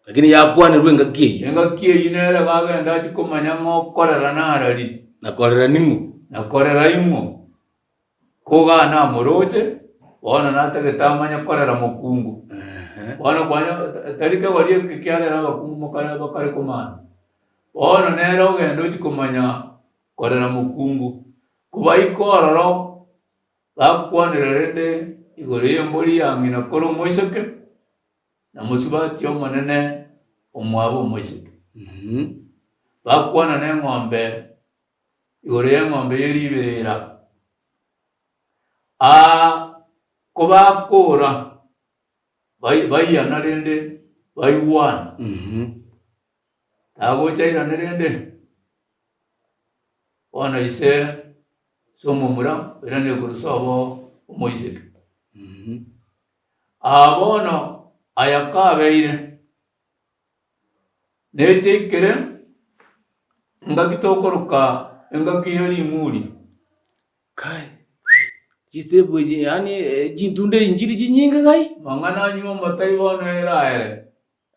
Lakini yakwanerwe engaki eyio. Engaki eyio nere bagenda achie komanya ng'a okorera narari. Na korera ning'o. Na korera ing'o. Kogaa namoroche, bono natagete amanye korera mokungu. Bono kwanya tari kegori eke kiarera abakungu mokare bakare komana. Bono nere ogenda ochie komanya korera mokungu. Kobaika ororo, bakwanera rende igoro y'embori ya ng'ina kore omoiseke, na mosubati omonene omwabo omoiseke. Bakwana neng'ombe igoro y'eng'ombe ye riberera. Aa, kobakora baiyana rende baigwana. Tagocha airane rende? Bono ise ase omomura oiranire korwa sobo omoiseke. Aa bono aya kabeire, nechaikere engaki tokoroka engaki ye ring'uria. Kai, chistep echi yaani chintunda echi nchiri chinyinge kai? Mang'ana anywe omotai bono ere aere.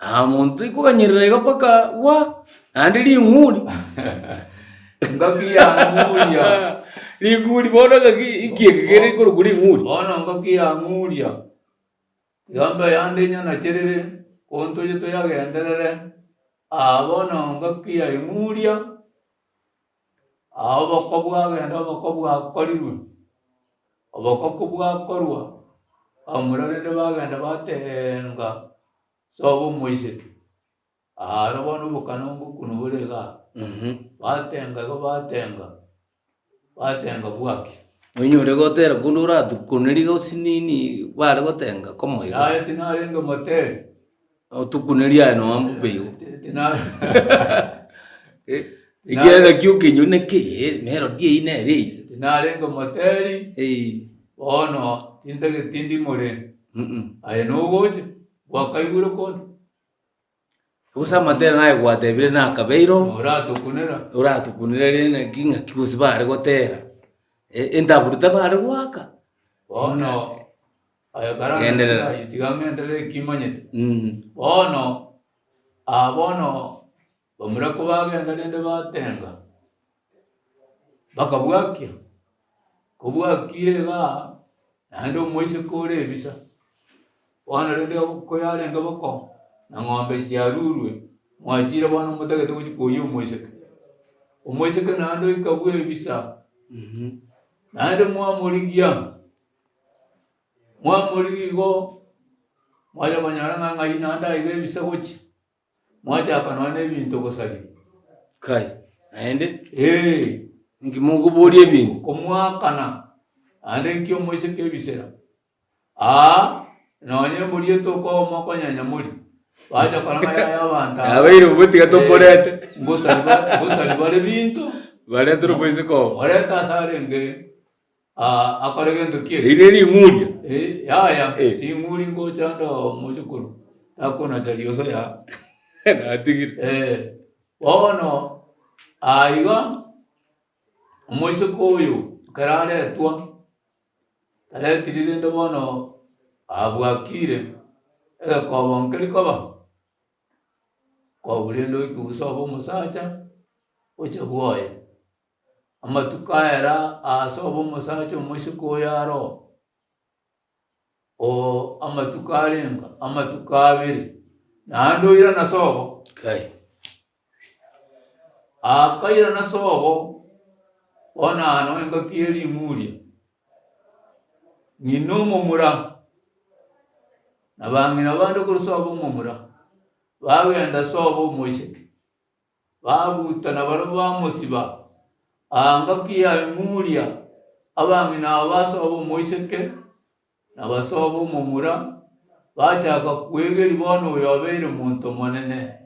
Aa monto ikoganyerera iga mpaka gwa, naende ring'uri. Engaki ya ng'uria. Ring'uri bono ng'aki inki eke kere korokwa ring'uri? Bono engaki ya ng'uria, tiga mbe yande nyanacherere, kontoche toyagenderere, aa bono engaki ya ing'uria, aa oboko bwagenda oboko bwakorirwe, oboko kobwakorwa, abamura rende bagenda batenga sobo omoiseke. Aro bono obokano ngokunu bore igaa, batenga igo batenga, batenga bwaki. Onyore gotera konde oratukunerie gose nini bare gotenga komo igo. Yaya tinarenge moteri. Otukunerie aye nonya mbobe igo. Tinare Ekiagera naki okenyori naki eye melody eyio nere eyio. Tinarenge moteri, bono tintageti ndimore, aye nogocha, gwakaigure konde. Gose amatera naye gwatebire nakabeire oo, Oratokunera. oratokunera rende naki ng'aki gose bare gotera, entaburu tabare goaka. Bono aye kara Genderera. ayio tiga ng'enderere eki manyete. Bono aa bono bamura kobagenda rende batenga, bakabwakia, kobwakire igaa naende omoiseke ore ebisa. Bono rende koyarenge boko, na ng'ombe chiarurwe, mwachire bono motagete gochia koyia omoiseke. Omoiseke naende oika bwebisa, naende mwamorigia, Mwamorigia igo, mwacha konyora ng'a ng'ai naende aiga ebisa gochia, mwachaka nonya na ebinto gosaria. Kai, naende? Ee. Inki mokoboria ebinto? Komwakana, naende nki omoiseke ebisera? Aa, nonya embori etokoba mokonyenya mori, bacha kora ng'a yaya abanto aba. Yabeire bobe tiga tokorete. Ngosari bare ngosari bare binto. Baretere omoiseke obo. Morete ase arenge aa akore gento ki eke. Riria ring'uria. Eh, yaya, ring'uri ngocha ndo mochokoro, takonacha rioso yaa. Natigire. Eh, bono aiga, omoiseke oyo ekero aretwa. Taretiri rende bono abwakire egekobo nkeri koba, kobu rende oike gose obe omosacha oche bwoye. Amatuko aera ase obe omosacha omoiseke oyo aroo, oo amatuko arenga amatuko abere, naende oirane ase obo. Kai. Akairana sobo, bono ano engaki ye ring'uria, ng'ina omomura, na bang'ina bande korwa sobo omomura, bagenda sobo omoiseke, babutana barabwo bamosiba. Aa ngaki ya ing'uria, abang'ina aba ba sobo omoiseke, Na basobo omomura bachaka kwegeria bono oyo obeire omonto omonene,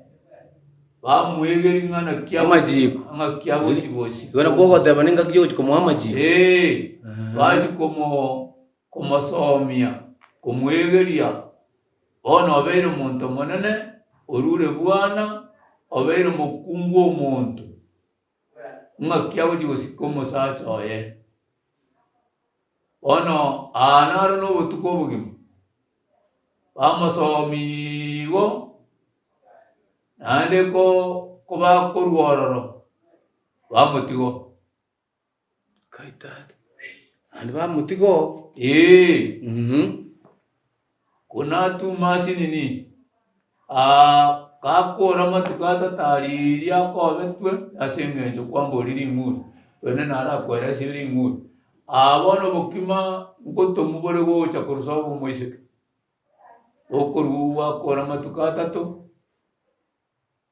bamwegeria ng'a naki Amachiko. ng'aki agochi gosika Igo nakwo ogoteba nengaki yogochi komoa amachiko. Ee, bachia komo komosomia, komwegeria, bono obeire omonto omonene, orure bwana, obeire omokungu omonto, ng'aki agochi gosika omosacha oye. Bono aa naro nobotuko obogima, bamosomi igo, naende ko kobakorwa ororo, bamotiga oo. Kai tata, naende bamotiga oo. Eeh, Buna atuma asinini, aa gakora amatuko atato ariria akobetwe ase eng'encho kwamboria ring'uri, oyo narakwere ase ring'uri. Aa bono obokima ngotomwa bore gocha korwa sobo omoiseke, bokorwa gwakora amatuko atato,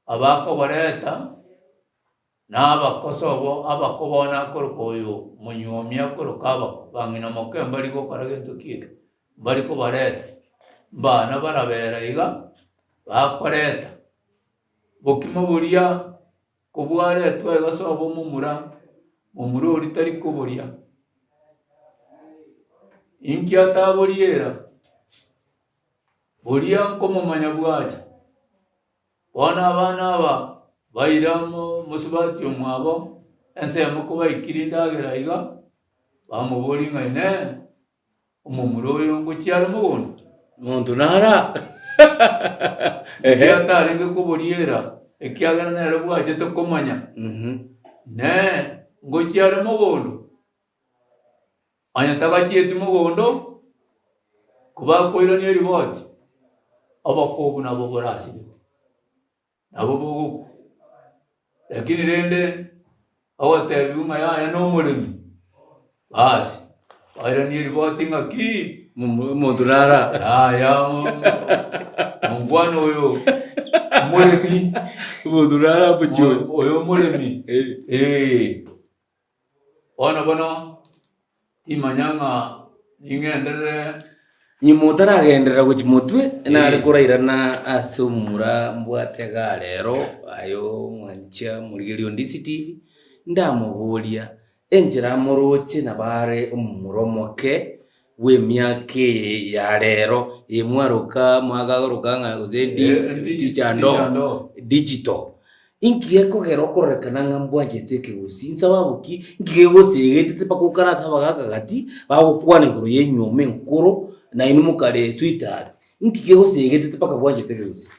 abakoboreta. Na abakoso obo abako bono akoroka oyo monyuomi akoroka abako, bang'ina moke mbari gokora gento ki eke, mbari kobareta, mbana barabera iga, bakoreta bokima boria kobwaretwa iga sobo momura, momura oria tari koboria. Inki ataboriera? Boria nkomomanya bwacha. Bono abana aba baira mosubati omwabo ensemo kobaikire endagera iga, bamoboria ng'a Inee, omomura oyo ngochia are mogondo? Monto nara. Erio atarenge koboriera, ekiagera nere bwachete komanya, Inee, ngochia are mogondo? Onye tabachieti mogondo, kobakoirania eriboti, obokubu nabwo borasibwe, nabwo bogokwa. Lakini rende ogotebiwa ng'a yaya nomoremi, basi bairanie eriboti ng'a ki? Omonto nara. Yaya omongwana oyo omoremi. Omonto nara omochie oyo. Oyo omoremi, eh. Bono bono timanya ng'a ning'enderere. Nyuma otaragenderera gochia motwe, nare korairana ase omomura mbwate igaa rero, aye omwancha omorigereria o Ndisi TV, ndamoboria, enchera amoroche nabo are omomura omoke bw'emiaka eye ya rero, eye mwaroka mwakagoroka ng'a gose di teacher ndo digital. Inki gekogera okororekana ng'a mbwanchete ekegusii? Nsababu ki? Inki kegosegetete mpaka okare ase abagaka gati bagokwana igoro ya enyiomo enkoro nainwe mokare sweetheart. Inki kegosegetete mpaka bwanchete ekegusii?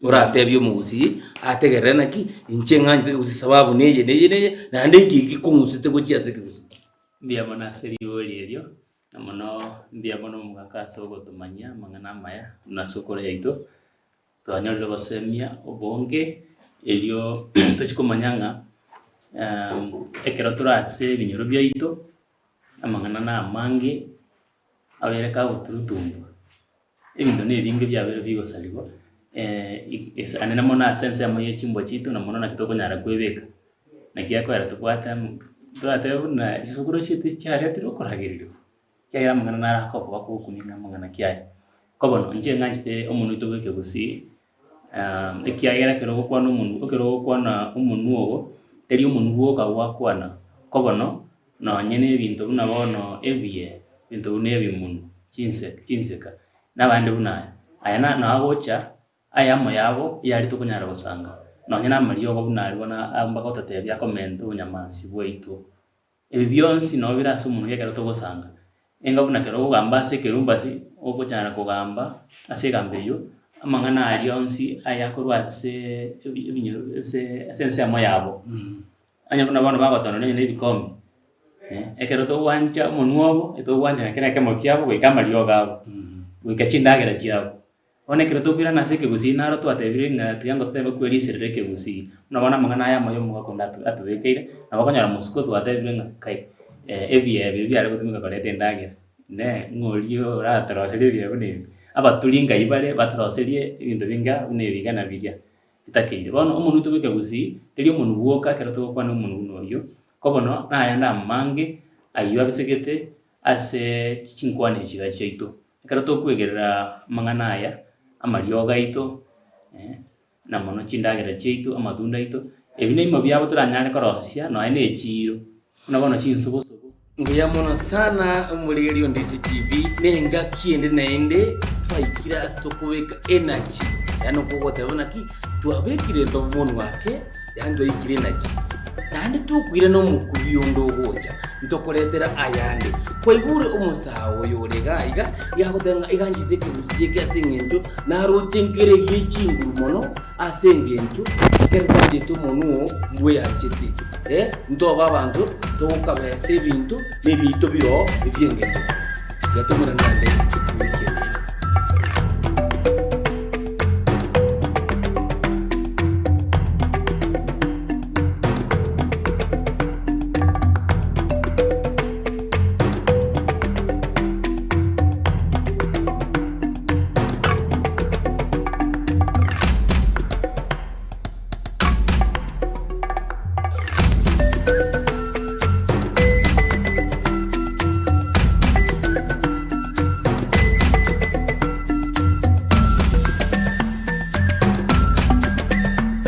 Oratebie omogusii ategerere naki inche ng'anchete ekegusii sababu neye neye neye naende inki gekong'usete gochia ase ekegusii. Mbuya mono ase riborio erio, na mono mbuya mono omogaka ase ogotomanyia amang'ana amaya buna ase okoro yaito. Twanyorire obosemia obonge erio tochie komanya ng'a ekero tore ase ebinyoro biaito, amang'ana na amange. Abeire kagoturutumbwa, ebinto na ebinge biabeire bigosarigwa anene mono ase ensemo ye chimbwa chiaito na mono naki tokonyara kwebeka. Naki gekoera tobwate amo, toratebe buna chisokoro chiaito chiaretire okoragereriwa, ekiagera amang'ana naro akoba kogokumia ng'a amang'ana ki aya. Ko bono, inche ng'anchete omonwe oito bwa ekegusii. Ekiagera ekero ogokwana omonwe, ekero ogokwana omonwe ogo, teri omonwe bwoka gwakwana, ko bono, nonye na ebinto buna bono ebiye, ebinto buna ebimunu, chinse chinseka, na abande buna aya. Aya na nagocha, ayamo yabo, eyari tokonyara gosanga, nonye na amariogo buna aria bono mbagototebia akomenta obonyamansi bwaito. Ebi bionsi nabo bire ase omonwa ekero togosanga. Enga buna ekero okogamba ase ekerumbasi, ogochara kogamba ase egambo eyio, amang'ana aria onsi ayakorwa ase ebi ebinyoro ase ase ensemo yabo. Onye buna bono bagotonora onye na ebikombe, ekero togwancha omonwa obo, etogwancha kera ekemo kiabo goika amariogo abo, goika chindagera chiabo. Bono ekero tokoirana ase ekegusii naro twatebire ng'a tiga ngototebe kweriserera ekegusii, buna bono amang'ana aya amaya omogaka onde atubekeire, nabo okonyora mosiko twatebire ng'a kai ebiee ebi biare gotumeka koreta endagera, inee ng'a oria oratoroserie ebiee buna ebi, abaturi ngai bare batoroserie ebinto binga buna ebi iga na biria, bitakeire. Bono omonwe oito bwa ekegusii, teri omonwe bwoka ekero togokwana omonwe buna oyio, ko bono nayande amange aywo abisegete ase chinkwana echi iga chiaito. Ekero tokwegerera amang'ana aya, amariogo aito, na mono chindagera chiaito, amatunda aito, ebi nebimo biabo toranyare korosia nonya na echiiro, buna bono chinsugusugu. Mbuya mono sana omorigereria o Ndizi TV, nengaki ende naende twaikire ase tokobeka energy, yaani okogoteba buna ki, twabekire entobo monwe ake, yaani twaikire energy. Naende tokoirana omokubi onde ogocha, ntokoretera ayande. Kwaigure omosae oyo ore iga iga, iga agoteba ng'a iga nchete ekegusii eke ase eng'encho naroche nkere gie chinguru mono ase eng'encho ekero kwanchete omonwe oo mbweanchete. Eh, ntobe abanto togokabesa ebinto na ebiaito bire oo ebi'engencho. Tiga tomerane naende.